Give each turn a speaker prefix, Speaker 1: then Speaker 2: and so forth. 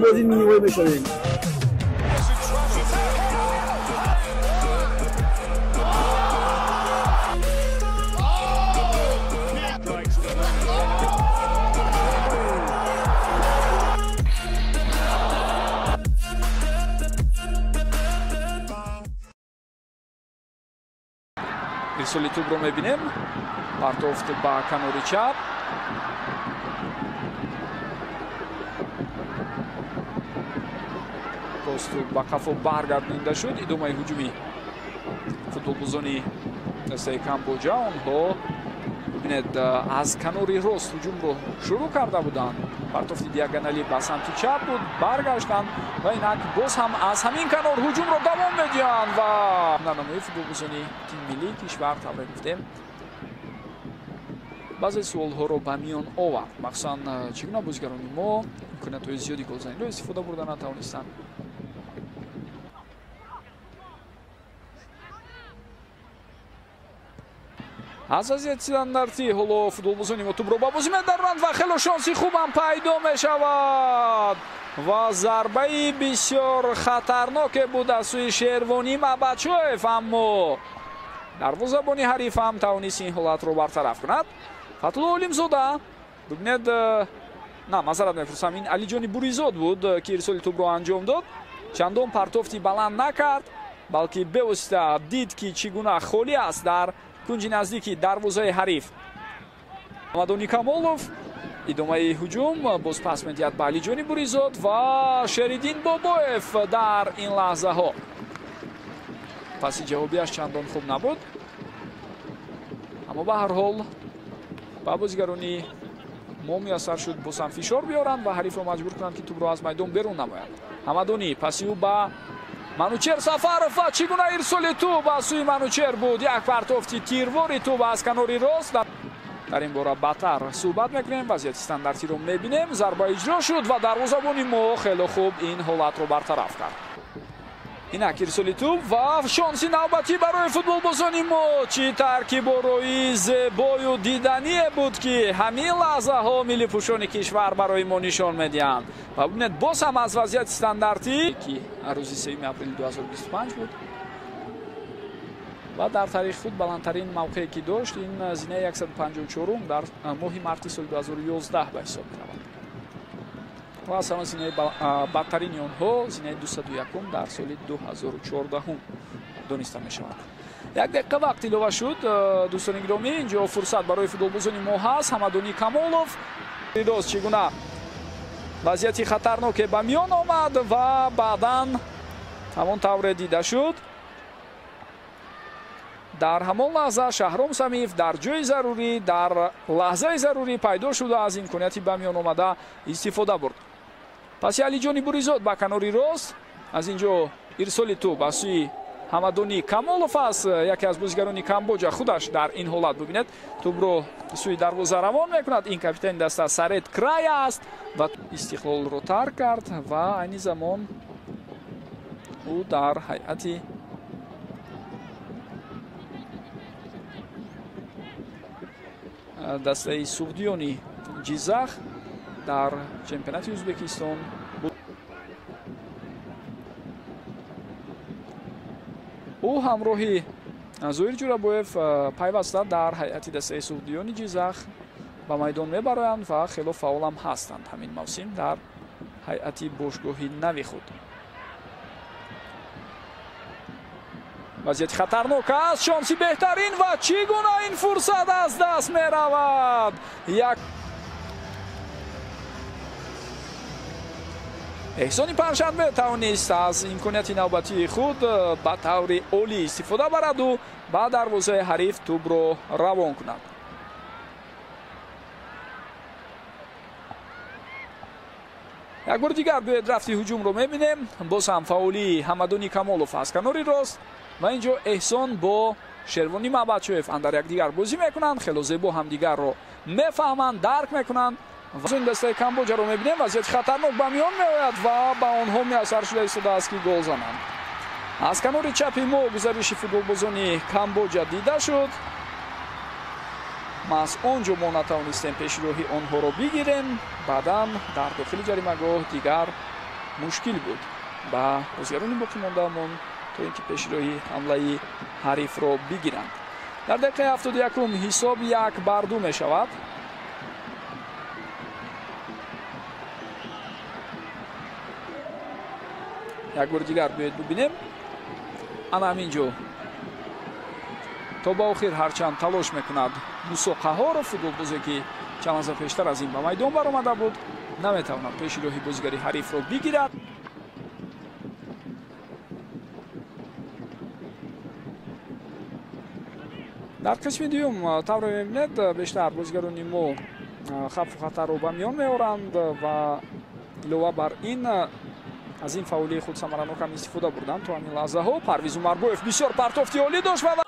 Speaker 1: Бозии ниҳоӣ мешавем.
Speaker 2: Ирсоли тӯбро мебинем. Партофт ба канори чап. Боз тӯб ба қафо баргардонида шуд. Идомаи ҳуҷуми футболбозони дастаи Камбоҷа. Онҳо бибинед, аз канори рост ҳуҷумро шурӯъ карда буданд. Партофти диагоналӣ ба самти чап буд, баргаштанд ва инак боз ҳам аз ҳамин канор ҳуҷумро давом медиҳанд ва ҳунарнамоии футболбозони тими миллии кишвар, тавре гуфтем, баъзе суолҳоро ба миён овард. Махсусан чӣ гуна бозигарони мо имкониятҳои зиёди голзаниро истифода бурда натавонистанд. Аз вазъияти стандартӣ ҳоло футболбозони мо тӯбро ба бозӣ медаранд ва хело шонси хубам пайдо мешавад ва зарбаи бисёр хатарноке буд аз сӯи Шервонӣ Мабачоев, аммо дарвозабони ҳариф ҳам тавонист ин ҳолатро бартараф кунад. Фатулло Олимзода, бибинед, на, мазарат мепурсам, ин Алиҷони Буризод буд, ки ирсоли тӯбро анҷом дод. Чандон партофти баланд накард, балки бевосита дид, ки чӣ гуна холӣ аст дар кунҷи наздики дарвозаи ҳариф. Мадони Камолов идомаи ҳуҷум боз пас медиҳад ба Алиҷони Буризод ва Шериддин Бобоев дар ин лаҳзаҳо. Паси ҷавобияш чандон хуб набуд, аммо ба ҳар ҳол ба бозигарони мо муяссар шуд боз ҳам фишор биёранд ва ҳарифро маҷбур кунанд, ки тӯбро аз майдон берун намояд. Ҳамадонӣ паси ӯ ба Манучер Сафаров ва чӣ гуна ирсоли тӯб аз сӯи Манучер буд. Як партофти тирвори тӯб аз канори рост. Дар ин бора баъдтар суҳбат мекунем. Вазъияти стандартиро мебинем. Зарба иҷро шуд ва дарвозабони мо хело хуб ин ҳолатро бартараф кард. Инак ирсоли тӯб ва шонси навбатӣ барои футболбозони мо. Чӣ таркиборои зебою дидание буд, ки ҳамин лаҳзаҳо миллипӯшони кишвар барои мо нишон медиҳанд. Ва бибинед, боз ҳам аз вазъияти стандартӣ, ки рӯзи 3 апрели 2025 буд ва дар таърихи худ баландтарин мавқее ки дошт, ин зинаи 154 дар моҳи марти соли 2011 ба ҳисоб меравад. Ва аз ҳама зинаи бадтарини онҳо зинаи 201 дар соли 2014 дониста мешавад. Як дақиқа вақт илова шуд, дӯстони гиромӣ. Инҷо фурсат барои футболбозони мо ҳаст. Ҳамадонӣ Камолов рост чӣ гуна вазъияти хатарноке ба миён омад ва баъдан ҳамон тавре дида шуд. Дар ҳамон лаҳза Шаҳром Самиев дар ҷои зарурӣ, дар лаҳзаи зарурӣ пайдо шуда, аз имконияти ба миён омада истифода бурд. Паси Алиҷони Буризод ба канори рост, аз ин ҷо ирсоли тӯб аз сӯи Ҳамадонӣ Камолов аст. Яке аз бозигарони Камбоҷа худаш дар ин ҳолат, бибинед, тӯбро сӯи дарвоза равон мекунад. Ин капитани даста Сарет Края аст ва Истиқлолро тарк кард ва айни замон ӯ дар ҳайати дастаи Суғдиёни Ҷизах дар чемпионати Ӯзбекистон буд. Ӯ ҳамроҳи Зоир Ҷурабоев пайваста дар ҳайати дастаи Суғдиёни Ҷизах ба майдон мебароянд ва хело фаъолам ҳастанд ҳамин мавсим дар ҳайати бошгоҳи нави худ. Вазъияти хатарнок аст, шонси беҳтарин ва чӣ гуна ин фурсат аз даст меравад. Як Эҳсони Панҷшанбе тавонист аз имконияти навбатии худ ба таври олӣ истифода бараду ба дарвозаи ҳариф тӯбро равон кунад. Як бори дигар биёед рафти ҳуҷумро мебинем. Боз ҳам фаъолии Ҳамадони Камолов аз канори рост ва инҷо Эҳсон бо Шервонӣ Мабачоев андар якдигар бозӣ мекунанд. Хело зебо ҳамдигарро мефаҳманд, дарк мекунанд. Ва дастаи Камбоҷаро мебинем. Вазъияти хатарнок ба миён меояд ва ба онҳо муяссар шуда истодааст, ки гол зананд. Аз канори чапи мо гузариши футболбозони Камбоҷа дида шуд. Маҳз он ҷо мо натавонистем пешроҳи онҳоро бигирем. Баъдан дар дохили ҷаримагоҳ дигар Мушкил буд ба бозигарони боқимондаамон то ин ки пешроҳи ҳамлаи ҳарифро бигиранд. Дар дақиқаи 71 ҳисоб 1-2 мешавад. Як бори дигар биёед бибинем. Ана ҳамин ҷо то ба охир ҳарчанд талош мекунад Мусо Қаҳоров, футболбозе ки чанд лаҳза пештар аз ин ба майдон баромада буд, наметавонад пеши роҳи бозигари ҳарифро бигирад. Дар қисми дуюм тавре мебинед, бештар бозигарони мо хавфу хатарро ба миён меоранд ва илова бар ин аз ин фаъолияи худ самаранок ҳам истифода бурданд. То ҳамин лаҳзаҳо Парвиз Умарбоев бисёр партофти олӣ дошт ва